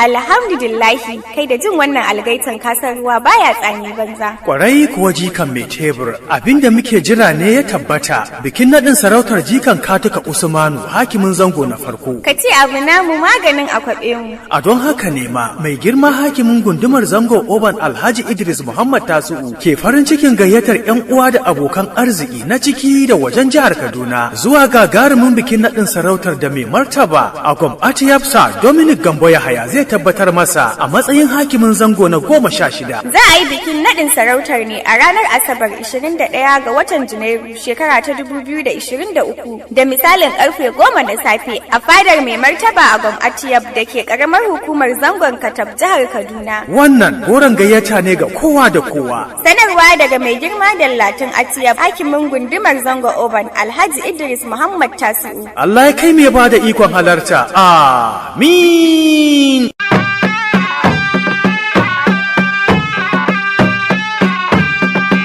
Alhamdulillahi, kai da jin wannan algaitan kasar ruwa baya tsami banza. Kwarai kuwa, jikan mai tebur, abinda muke jira ne ya tabbata, bikin naɗin sarautar jikan Katuka Usmanu, hakimin zango na farko. Ka ce abu namu maganin akwabe mu. A don haka ne ma mai girma hakimin gundumar Zango Oban, Alhaji Idris Muhammad Tasu'u, ke farin cikin gayyatar 'yan uwa da abokan arziki na ciki da wajen jihar Kaduna zuwa gagarumin bikin naɗin sarautar da mai martaba Agom Atiyapsa Dominic Gambo Yahaya zai tabbatar masa a matsayin hakimin zango na 16. Za a yi bikin naɗin sarautar ne a ranar Asabar 21 ga watan Janairu shekara ta 2023 da misalin karfe 10 na safe a fadar mai martaba Agom Atiyab da ke karamar hukumar Zangon Katab, jihar Kaduna. Wannan goron gayyata ne ga kowa da kowa. Sanarwa daga mai girma Dallatin Atiyab, hakimin gundumar Zango Oban, Alhaji Idris Muhammad Tasi'u. Allah ya kai mai ba da ikon halarta. Amin.